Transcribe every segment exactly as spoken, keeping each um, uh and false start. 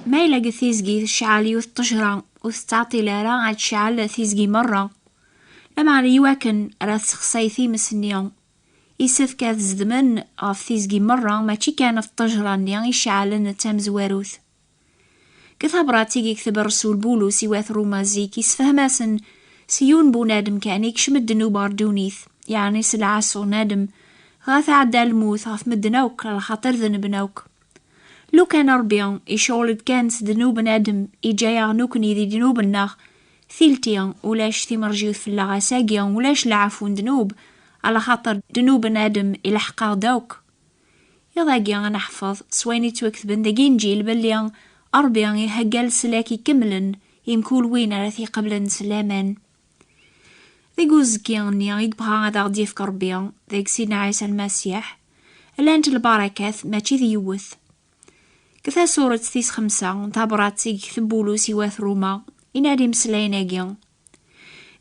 Ma yella deg tizgi tecɛel yiwet ṭṭejra, ur tettɛeṭṭil ara ad tecɛel tizgi merra. Lameɛna iwakken ara tessexṣay times-nni, yessefk ad zedmen ɣef tizgi merra, mačči kan ɣef ṭṭejra-nni iceɛlen d tamezwarut. Deg tabrat i yekteb Rrsul Bulus i wat Ruma zik, yessefhem-asen s yiwen bunadem kan ikcem ddnub ɣer ddunit, yeɛni s lɛaṣu n Adem, dɣa tɛedda lmut ɣef medden akk, lxaṭer denben akk. Lukan Ṛebbi icɣel-d kan s ddnub n Adem, iǧǧa-yaɣ nukni di ddnub-nneɣ, tilti ulac timerjiwt fell-aɣ, ass-agi ulac lɛafu n ddnub, alaxaṭer ddnub n Adem ileḥq-aɣ-d akk. Iḍ-agi ad neḥfeḍ s wayen yettwaketben deg Inǧil belli Ṛebbi ihegga leslak ikemlen i mkul win ara t-iqeblen s laman. Deg uzekki-nni i yebɣa ad aɣ-d-yefk Ṛebbi deg Sidna Ɛisa Lmasiḥ, llant lbarakat mačči d yiwet. Deg tasuret tis xemsa n tabrat i yekteb Bulus i wat Ruma, yenna-d imeslayen-agi: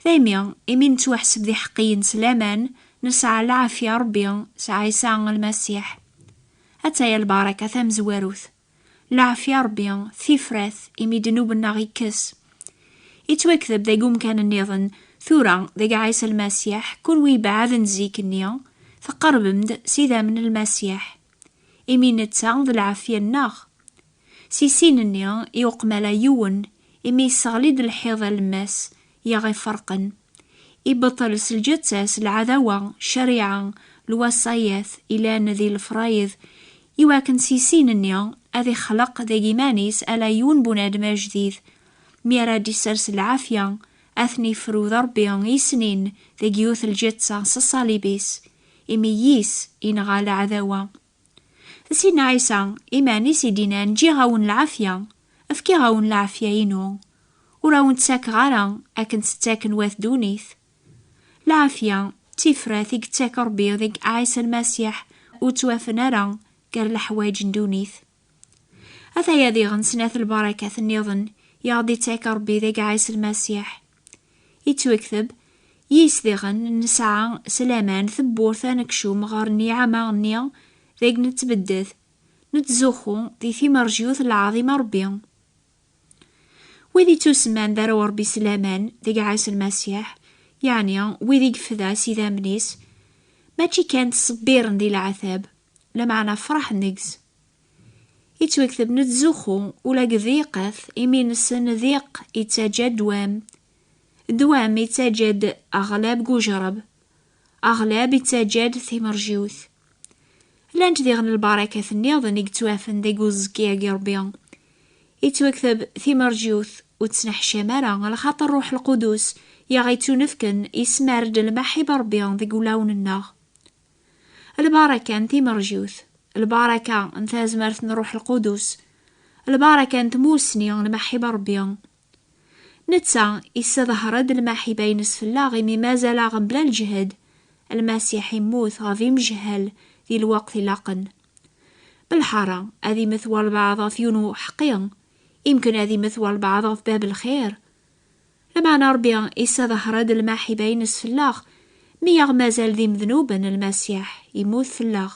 Daymi, imi nettwaḥseb d iḥeqqiyen s laman, nesɛa lɛafya Ṛebbi s Ɛisa Lmasiḥ. Attaya lbaraka tamezwarut. Lɛafya Ṛebbi, tifrat, imi ddnub-nneɣ ikkes. Yettwakteb deg umkan nniḍen, tura, deg Ɛisa Lmasiḥ, kunwi ibeɛden zik-nni, tqerbem-d s idammen n Lmasiḥ. Imi netta d lɛafya-nneɣ. Si sin-nni i uqmala yiwen, imi yesseɣli-d lḥiḍ alemmas i aɣ-iferqen. Ibeṭṭel s lǧetta-s lɛadawa, ccariɛa, lwasayat, ilan di lefrayed, iwakken si sin-nni ad ixleq deg iman-is ala yiwen bunadem ajdid. Mi ara d-isers lɛafya, ad ten-ifru d Ṛebbi i snin deg yiwet lǧetta s ṣṣalib-is, imi yis inɣa leɛdawa. D Sidna Ɛisa iman-is i d-innan: "Ǧǧiɣ-awen lɛafya, fkiɣ-awen lɛafya-inu. Ur awen-ttakeɣ ara akken tt-ttaken wat ddunit." Lɛafya d tifrat i yettak Ṛebbi deg Ɛisa Lmasiḥ, ur ttwafen ara gar leḥwayeǧ n ddunit. Ataya diɣen snat lbarakat nniḍen i aɣ-d-ittak Ṛebbi deg Ɛisa Lmasiḥ. Yettwakteb: "Yis diɣen nesɛa s laman tewwurt anekcum ɣer nniɛama-nni deg nettbedded, nettzuxxu di timerjiwt n lɛaḍima Ṛebbi." Wid ittusemman d arraw Ṛebbi s laman deg Ɛisa Lmasiḥ, yeɛni wid i yefda s idammen-is, mačči kan ttṣebbiren di leɛtab, lameɛna ferḥen deg-s. Yettwakteb: "Nettzuxxu ula deg diqat, imi nessen diq ittaǧǧa ddwam. Ddwam ittaǧǧa-d aɣlab deg ujrab, aɣlab ittaǧǧa-d timerjiwt." Llant diɣen lbarakat nniḍen i yettwafen deg uzekki-agi Ṛebbi. Yettwakteb: "Timerjiwt ur tt-neḥcam ara, lxaṭer Ṛṛuḥ Lqudus i aɣ-ittunefken ismar-d lmaḥiba Ṛebbi deg wulawen-nneɣ." Lbaraka n timerjiwt, lbaraka n tazmert n Ṛṛuḥ Lqudus, lbaraka n tmussni n lmaḥiba Ṛebbi. Netta isseḍher-d lmaḥiba-ines fell-aɣ, imi mazal-aɣ mebla lǧehd. Lmasiḥ immut ɣef imejhal di lweqt ilaqen. Belḥara ad imet walbeɛḍ ɣef yiwen uḥeqqi, imken ad imet walbeɛḍ ɣef bab lxir. Lameɛna Ṛebbi isseḍher-d lmaḥiba-ines fell-aɣ, mi aɣ-mazal d imednuben, Lmasiḥ immut fell-aɣ.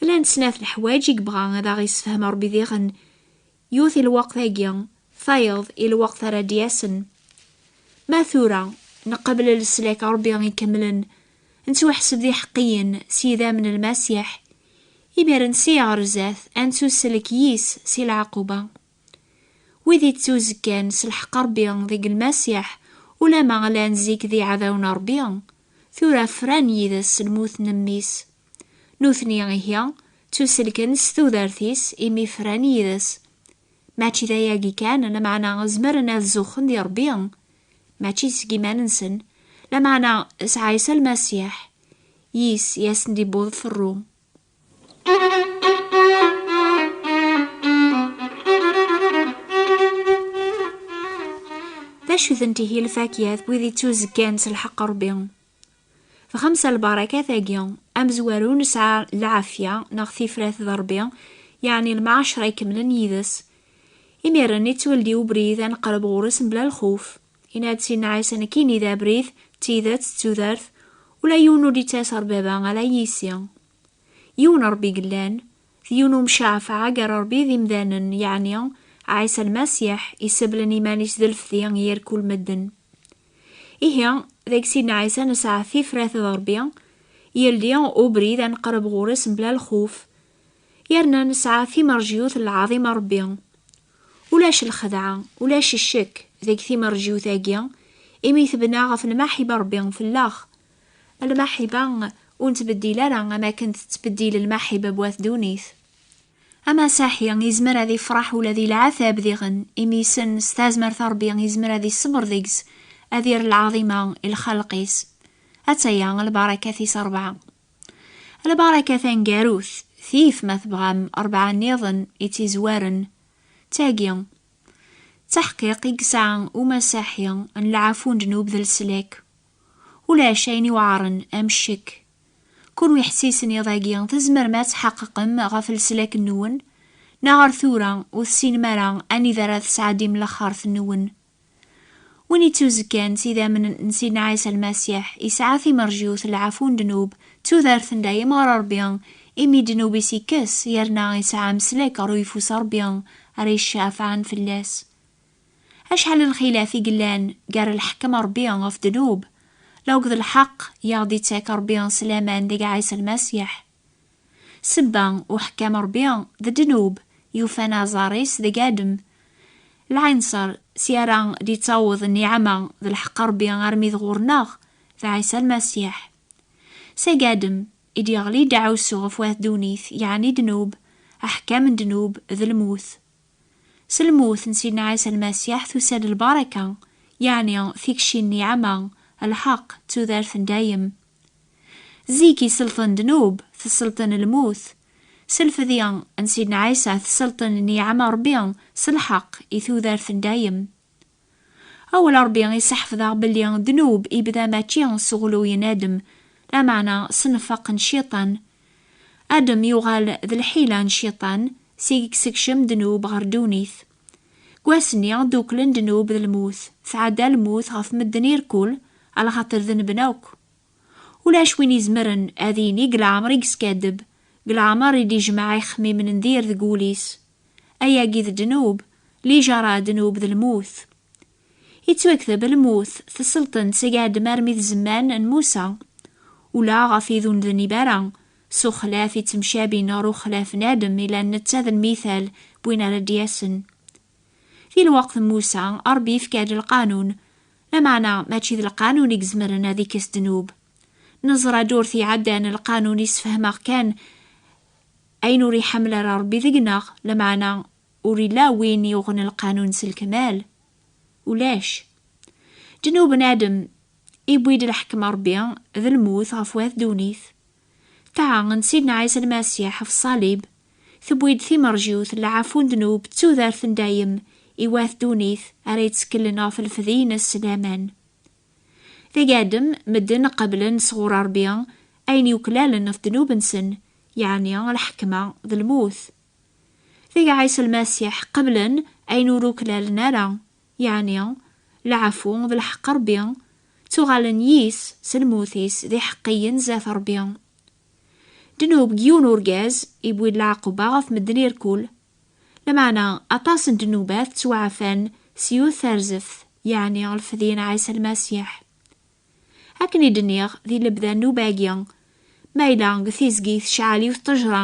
Llant snat leḥwayeǧ i yebɣa ad aɣ-isefhem Ṛebbi diɣen, yiwet i lweqt-agi, tayeḍ i lweqt ara d-yasen. Ma tura nqebel leslak Ṛebbi ikemlen, nettwaḥseb d iḥeqqiyen s idammen n Lmasiḥ, imiren sya ɣer zdat ad nettuselk yis si leɛquba. Wid ittuzekkan s lḥeqq Ṛebbi deg Lmasiḥ, ulama llan zik d iɛdawen n Ṛebbi, tura fran yid-s s lmut n Mmi-s. Nutni ihi ttuselken s tudert-is imi fran yid-s. Mačči d ayagi kan, lameɛna zemren ad zuxxen di Ṛebbi, mačči seg iman-nsen, lameɛna s Ɛisa Lmasiḥ, yis i asen-d-iwweḍ ferru. D acu-tent ihi lfakya n wid ittuzekkan s lḥeqq Ṛebbi? D xemsa lbarakat-agi. Amezwaru, nesɛa lɛafya neɣ tifrat d Ṛebbi, yeɛni lemɛacra ikemlen yid-s. Imiren ittweldi ubrid ad neqreb ɣur-s mebla lxuf. Yenna-d Sidna Ɛisa: "Nekkini d abrid, d tidet, d tudert, ula yiwen ur d-ittas ɣer Baba ala yis-i." Yiwen Ṛebbi i yellan, d yiwen umcafeɛ gar Ṛebbi d imdanen, yeɛni Ɛisa Lmasiḥ, iseblen iman-is d lefdi i irkul medden. Ihi, deg Sidna Ɛisa nesɛa tifrat d Ṛebbi, yeldi ubrid ad neqreb ɣur-s mebla lxuf, yerna nesɛa timerjiyut n lɛaḍima Ṛebbi. Ulac lxedɛa, ulac ccek deg timerjiyut-agi, imi tebna ɣef lmaḥiba Ṛebbi fell-aɣ. Lmaḥiba ur nettbeddil ara am akken tettbeddil lmaḥiba n wat ddunit. Amasaḥi izmer ad ifraḥ ula di lɛatab diɣen, imi issen s tazmert n Ṛebbi izmer ad iṣber deg-s, ad irr lɛaḍima i lxalq-is. Attaya lbarakat-is ṛebɛa. Lbarakat taneggarut, tif ma tebɣam ṛebɛa nniḍen i tt-izwaren, d tagi. D taḥqiq i yesɛa umasaḥi n lɛafu n ddnub d leslak. Ulac ayen iweɛren am ccek. Kunwi ḥessisen iḍ-agi, tzemrem ad tḥeqqeqem ɣef leslak-nwen, neɣ ar tura ur tessinem ara anida ara tesɛeddim laxert-nwen? Win ittuzekkan s idammen n Sidna Ɛisa Lmasiḥ, isɛa timerjiyut n lɛafu n ddnub, d tudert n dayem ɣer Ṛebbi, imi ddnub-is ikkes, yerna isɛa ameslak ɣer uyeffus n Ṛebbi ara yecafɛen fell-as. Acḥal n lxilaf i yellan gar lḥekem n Ṛebbi ɣef ddnub, la akked lḥeqq i aɣ-d-ittak Ṛebbi s laman deg Ɛisa Lmasiḥ. Sebba uḥekkam Ṛebbi d ddnub yufan aẓar-is deg Adem. Lɛinṣer si ara d-ittaweḍ nniɛma d lḥeqq Ṛebbi armi d ɣur-neɣ, d Ɛisa Lmasiḥ. Seg Adem i d-yeɣli ddaɛwessu ɣef wat ddunit, yeɛni ddnub, aḥekkam n ddnub d lmut. S lmut n Sidna Ɛisa Lmasiḥ tusa-d lbaraka, yeɛni tikci n nniɛma, lḥeqq, d tudert n dayem. Zik iselṭen ddnub, tesselṭen lmut. S lfedya n Sidna Ɛisa tesselṭen nniɛma Ṛebbi s lḥeqq i tudert n dayem. Awal Ṛebbi iseḥfed-aɣ belli ddnub ibda mačči s uɣluy n Adem, lameɛna s nnfaq n Cciṭan. Adem yuɣal d lḥila n Cciṭan, seg i yessekcem ddnub ɣer ddunit. Deg wass-nni dduklen ddnub d lmut, tɛedda lmut ɣef medden irkul, alaxaṭer denben akk. Ulac win izemren ad yini deg leɛmer i yeskaddeb, deg leɛmer i d-ijmeɛ ixemmimen n dir deg wul-is. Ayagi d ddnub, lijara ddnub d lmut. Ittwakteb lmut tesselṭen seg Adem armi d zzman n Musa, ula ɣef idun d nibara, s uxlaf ittemcabin ɣer uxlaf n Adem, ila netta d lmital n win ara d-yasen. Di lweqt n Musa, Ṛebbi yefka-d lqanun, lameɛna mačči d lqanun i izemren ad ikkes ddnub. Neẓra ddurt iɛeddan lqanun isefhem-aɣ kan ayen ur iḥemmel ara Ṛebbi deg-neɣ, lameɛna ur illa win yuɣen lqanun s lekmal. Ulac. Ddnub n Adem iwwi-d leḥkem Ṛebbi d lmut ɣef wat ddunit. Ṭṭaɛa n Sidna Ɛisa Lmasiḥ ɣef ṣṣalib tewwi-d timerjiwt n lɛafu n ddnub d tudert n dayem i wat ddunit ara yetteklen ɣef lefdi-ines s laman. Deg Adem, medden qeblen sɣur Ṛebbi ayen yuklalen ɣef ddnub-nsen, yeɛni lḥekma d lmut. Deg Ɛisa Lmasiḥ qeblen ayen ur uklalen ara, yeɛni leɛfu d lḥeqq Ṛebbi, ttuɣalen yis s lmut-is d iḥeqqiyen zdat Ṛebbi. Ddnub n yiwen urgaz iwwi-d lɛaquba ɣef medden irkul. Lameɛna, aṭas n ddnubat ttwaɛfan s yiwet tarzeft, yeɛni lefdi n Ɛisa Lmasiḥ. Akken i d-nniɣ di lebda n nnuba-agi, ma yella deg tizgi tecɛel yiwet ṭṭejra,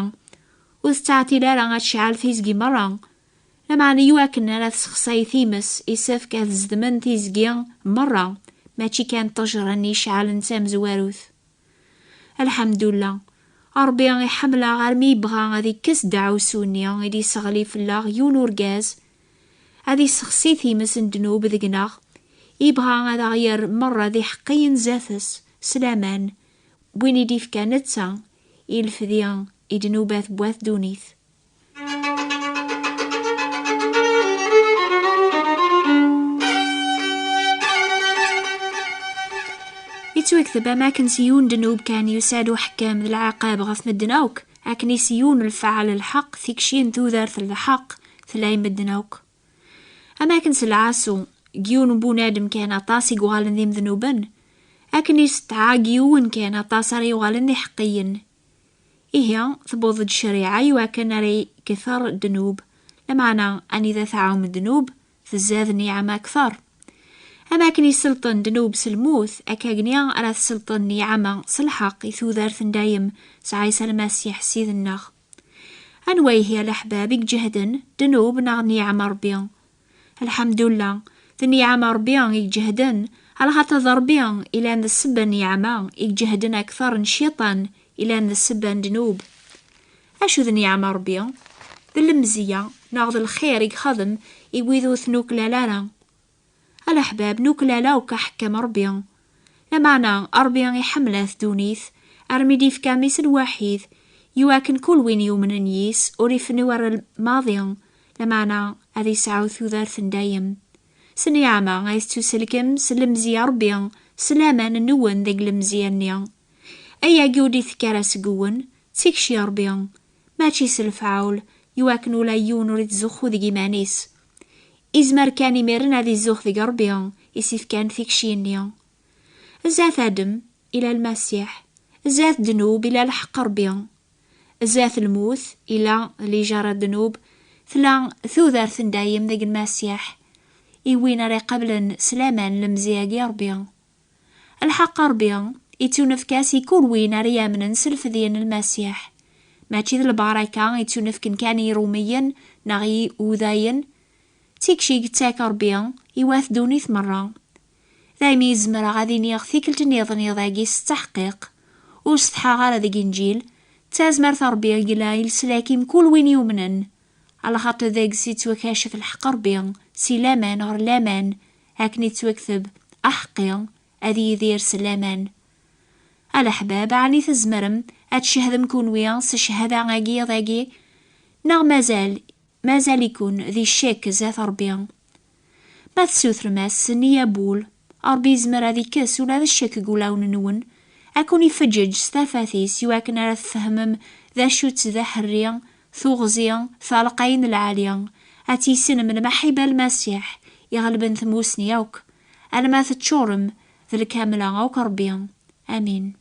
ur tettɛeṭṭil ara ad tecɛel tizgi merra. Lameɛna, iwakken ara tessexsay times, isefk ad zedmen tizgi merra, mačči kan ṭṭejra-nni iceɛlen d tamezwarut. Lḥemdullah, Ṛebbi iḥemmel-aɣ armi yebɣa ad ikkes ddeɛwessu-nni i d-isseɣli fell-aɣ yiwen urgaz, ad issexsi times n ddnub deg-neɣ, yebɣa ad aɣ-yerr merra d iḥeqqiyen zdat-s, s laman, win i d-ifka netta i lefdi i ddnubat n wat ddunit. Yettwakteb am akken s yiwen ddnub kan yusa-d uḥekkam d lɛaqab ɣef medden akk, akken i s yiwen lfaɛel lḥeqq tikci n tudert n lḥeqq tella i medden akk. Am akken s lɛasu, deg yiwen n bunadem kan aṭas i yuɣalen d imednuben, akken i s ṭṭɛa deg yiwen kan aṭas ara yuɣalen d iḥeqqiyen. Ihi, tewweḍ-d ccariɛa i wakken ara ikter ddnub, Lameɛna anida tɛum ddnub, tezza d nniɛma akter. Am akken iselṭen ddnub s lmut, akka agni ara tselṭen nniɛma s lḥeqq i tudert n dayem s Ɛisa Lmasiḥ Ssid-nneɣ. Anwa ihi a leḥbab i iǧehden, ddnub neɣ nniɛma Ṛebbi? Lḥemdullah, d nniɛma Ṛebbi i iǧehden, alaxaṭer d Ṛebbi ilan d ssebba n nniɛma i iǧehden akter n cciṭan ilan d ssebba n ddnub. Acu d nniɛma Ṛebbi? D lemzeyya neɣ d lxir i ixdem i wid ur t-nuklal ara. A leḥbab, nuklal akk aḥekkam Ṛebbi. Lameɛna Ṛebbi iḥemmel at ddunit, armi d-ifka mmi-s lwaḥid, iwakken kul win yumnen yis ur ifennu ara maḍi, lameɛna ad isɛu tudert n dayem. S nniɛma ay tettuselkem s lemzeyya Ṛebbi, s laman nwen deg lemzeyya-nni. Ayagi ur d-itekki ara seg-wen, d tikci Ṛebbi, mačči s lefɛul, iwakken ula yiwen ur ittzuxxu deg iman-is. Izmer kan imiren ad izzux deg Ṛebbi i s-ifkan tikci-nni. Zdat Adem, ila Lmasiḥ. Zdat ddnub, ila lḥeqq Ṛebbi. Zdat lmut, ila lijaṛa ddnub, tella tudert n dayem deg Lmasiḥ, i win ara iqablen s laman lemzeyya-agi Ṛebbi. Lḥeqq Ṛebbi ittunefk-as i kul win ara yamnen s lfedya n Lmasiḥ. Mačči d lbaraka ittunefken kan i Iṛumiyen neɣ i Ihudayen, d tikci i yettak Ṛebbi i wat ddunit merra. Daymi zemreɣ ad iniɣ tikkelt nniḍen iḍ-agi s ttaḥqiq, ur setḥaɣ ara deg Inǧil, d tazmert n Ṛebbi i yella i leslak i mkul win yumnen, alaxaṭer deg-s ittwakacef lḥeqq Ṛebbi si laman ɣer laman, akken ittwakteb: "Aḥeqqi ad yidir s laman." A leḥbab, ɛni tzemrem ad tcehdem kunwi s cchada-agi iḍ-agi? Neɣ mazal, mazal-iken di ccek zdat Ṛebbi? Ma tessutrem-as s nniya n wul, Ṛebbi yezmer ad ikkes ula d ccek deg wulawen-nwen, ad ken-ifeǧǧeǧ s tafat-is iwakken ara tfehmem d acu-tt d aḥerri, tuɣzi, talqayin n lɛali, ad tissinem lmaḥibba n Lmasiḥ iɣelben tmusni akk, alma teččurem d lkamla akk Ṛebbi. Amin.